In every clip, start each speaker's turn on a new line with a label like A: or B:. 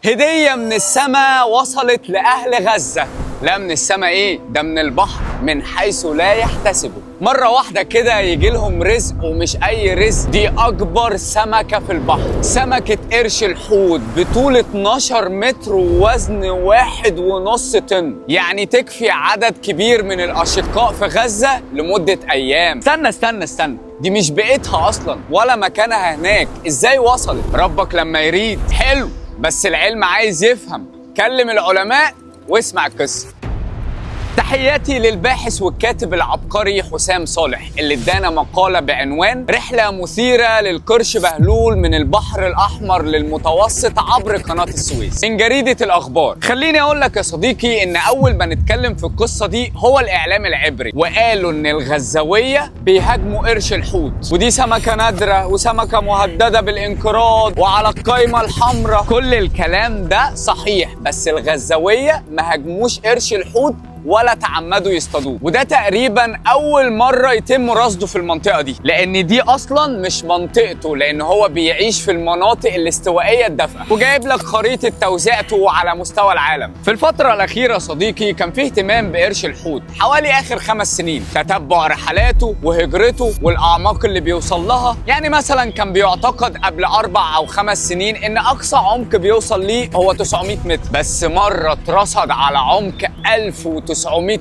A: هدية من السماء وصلت لأهل غزة. لا من السماء ايه ده، من البحر، من حيث لا يحتسبوا. مرة واحدة كده يجي لهم رزق، ومش أي رزق، دي أكبر سمكة في البحر، سمكة قرش الحوت بطول 12 متر ووزن 1.5 طن، يعني تكفي عدد كبير من الأشقاء في غزة لمدة أيام. استنى استنى استنى، دي مش بيئتها أصلا ولا مكانها هناك، إزاي وصلت؟ ربك لما يريد. حلو، بس العلم عايز يفهم. كلم العلماء واسمع القصة. تحياتي للباحث والكاتب العبقري حسام صالح اللي ادانا مقالة بعنوان رحلة مثيرة للقرش بهلول من البحر الأحمر للمتوسط عبر قناة السويس من جريدة الأخبار. خليني أقول لك يا صديقي إن أول ما نتكلم في القصة دي هو الإعلام العبري، وقالوا إن الغزاوية بيهاجموا قرش الحوت، ودي سمكة نادرة وسمكة مهددة بالانقراض وعلى القايمة الحمراء. كل الكلام ده صحيح، بس الغزاوية ما هاجموش قرش الحوت ولا تعمدوا يصطادوه، وده تقريبا اول مرة يتم رصده في المنطقة دي، لان دي اصلا مش منطقته، لان هو بيعيش في المناطق الاستوائيه الدافئه. وجايب لك خريطة توزيعته على مستوى العالم. في الفترة الاخيرة صديقي كان فيه اهتمام بقرش الحوت حوالي اخر 5 سنين، تتبع رحلاته وهجرته والاعماق اللي بيوصل لها. يعني مثلا كان بيعتقد قبل 4 أو 5 سنين ان اقصى عمق بيوصل ليه هو 900 متر، بس مرة اترصد على عمق 1900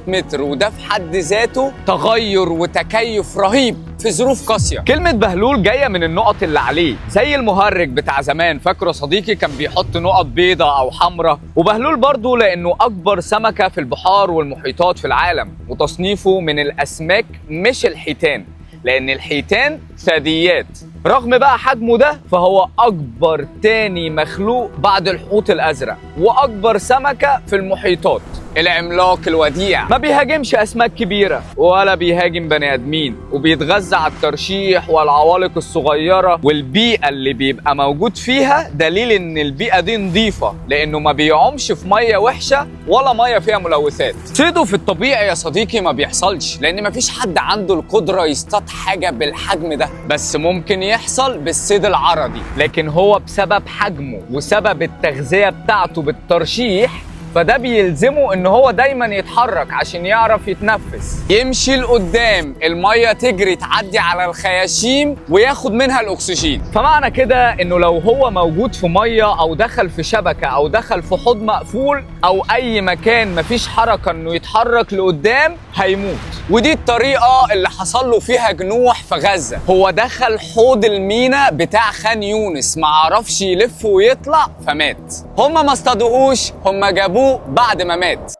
A: متر، وده في حد ذاته تغير وتكيف رهيب في ظروف قاسية. كلمة بهلول جاية من النقط اللي عليه، زي المهرج بتاع زمان، فاكره صديقي كان بيحط نقط بيضة أو حمراء. وبهلول برضو لأنه أكبر سمكة في البحار والمحيطات في العالم، وتصنيفه من الأسماك مش الحيتان، لأن الحيتان ثدييات. رغم بقى حجمه ده فهو أكبر تاني مخلوق بعد الحوت الأزرق، وأكبر سمكة في المحيطات. العملاق الوديع ما بيهاجمش أسماك كبيرة ولا بيهاجم بني آدمين، وبيتغذى على الترشيح والعوالق الصغيرة، والبيئة اللي بيبقى موجود فيها دليل إن البيئة دي نظيفة، لأنه ما بيعومش في مية وحشة ولا مية فيها ملوثات. صيده في الطبيعي يا صديقي ما بيحصلش، لأن ما فيش حد عنده القدرة يصطاد حاجة بالحجم ده، بس ممكن يحصل بالصيد العرضي. لكن هو بسبب حجمه وسبب التغذية بتاعته بالترشيح، فده بيلزمه ان هو دايما يتحرك عشان يعرف يتنفس، يمشي لقدام، المية تجري تعدي على الخياشيم وياخد منها الاكسجين. فمعنى كده انه لو هو موجود في مية او دخل في شبكة او دخل في حوض مقفول او اي مكان مفيش حركة انه يتحرك لقدام هيموت. ودي الطريقة اللي حصل له فيها جنوح في غزة. هو دخل حوض المينا بتاع خان يونس، ما عرفش يلف ويطلع فمات. هما ما اصطادوهوش، هما جابوه بعد ما مات.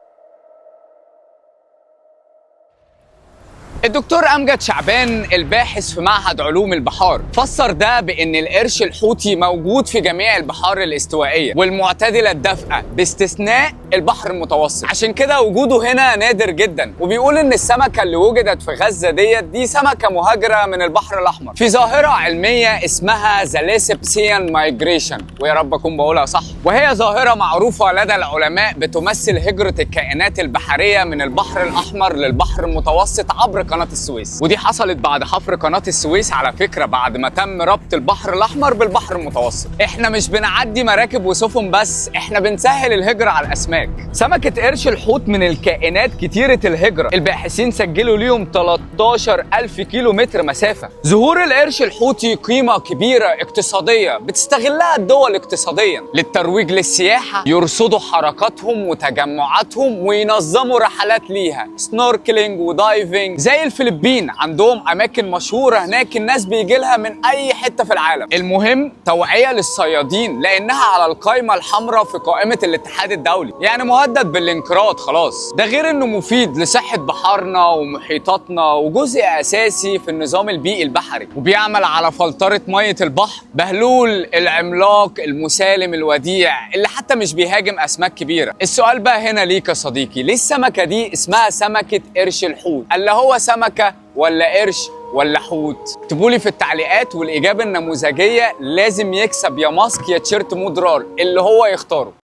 A: الدكتور أمجد شعبان الباحث في معهد علوم البحار فسر ده بأن القرش الحوتي موجود في جميع البحار الاستوائية والمعتدلة الدافئة باستثناء البحر المتوسط، عشان كده وجوده هنا نادر جدا. وبيقول ان السمكة اللي وجدت في غزة دي سمكة مهاجرة من البحر الأحمر في ظاهرة علمية اسمها the Lessepsian migration، ويا رب أكون بقولها صح. وهي ظاهرة معروفة لدى العلماء بتمثل هجرة الكائنات البحرية من البحر الأحمر للبحر المتوسط عبر قناة السويس. ودي حصلت بعد حفر قناة السويس على فكرة، بعد ما تم ربط البحر الأحمر بالبحر المتوسط. احنا مش بنعدي مراكب وسفن بس، احنا بنسهل الهجرة على الأسماك. سمكة قرش الحوت من الكائنات كتيرة الهجرة، الباحثين سجلوا ليهم 13,000 كيلو متر مسافة. ظهور القرش الحوتي قيمة كبيرة اقتصادية بتستغلها الدول اقتصاديا للترويج للسياحة، يرصدوا حركاتهم وتجمعاتهم وينظموا رحلات ليها snorkeling و diving. زي الفلبين عندهم اماكن مشهورة هناك الناس بيجي لها من اي حتة في العالم. المهم توعية للصيادين لانها على القائمة الحمراء في قائمة الاتحاد الدولي، يعني مهدد بالانقراض خلاص. ده غير انه مفيد لصحة بحارنا ومحيطاتنا وجزء اساسي في النظام البيئي البحري، وبيعمل على فلترة مية البحر. بهلول العملاق المسالم الوديع اللي حتى مش بيهاجم اسماك كبيرة. السؤال بقى هنا ليك يا صديقي، ليه السمكة دي اسمها سمكة قرش الحوت؟ اللي هو سمكة ولا قرش ولا حوت؟ اكتبوا لي في التعليقات، والإجابة النموذجية لازم يكسب يا ماسك يا تيشيرت مودرار اللي هو يختاره.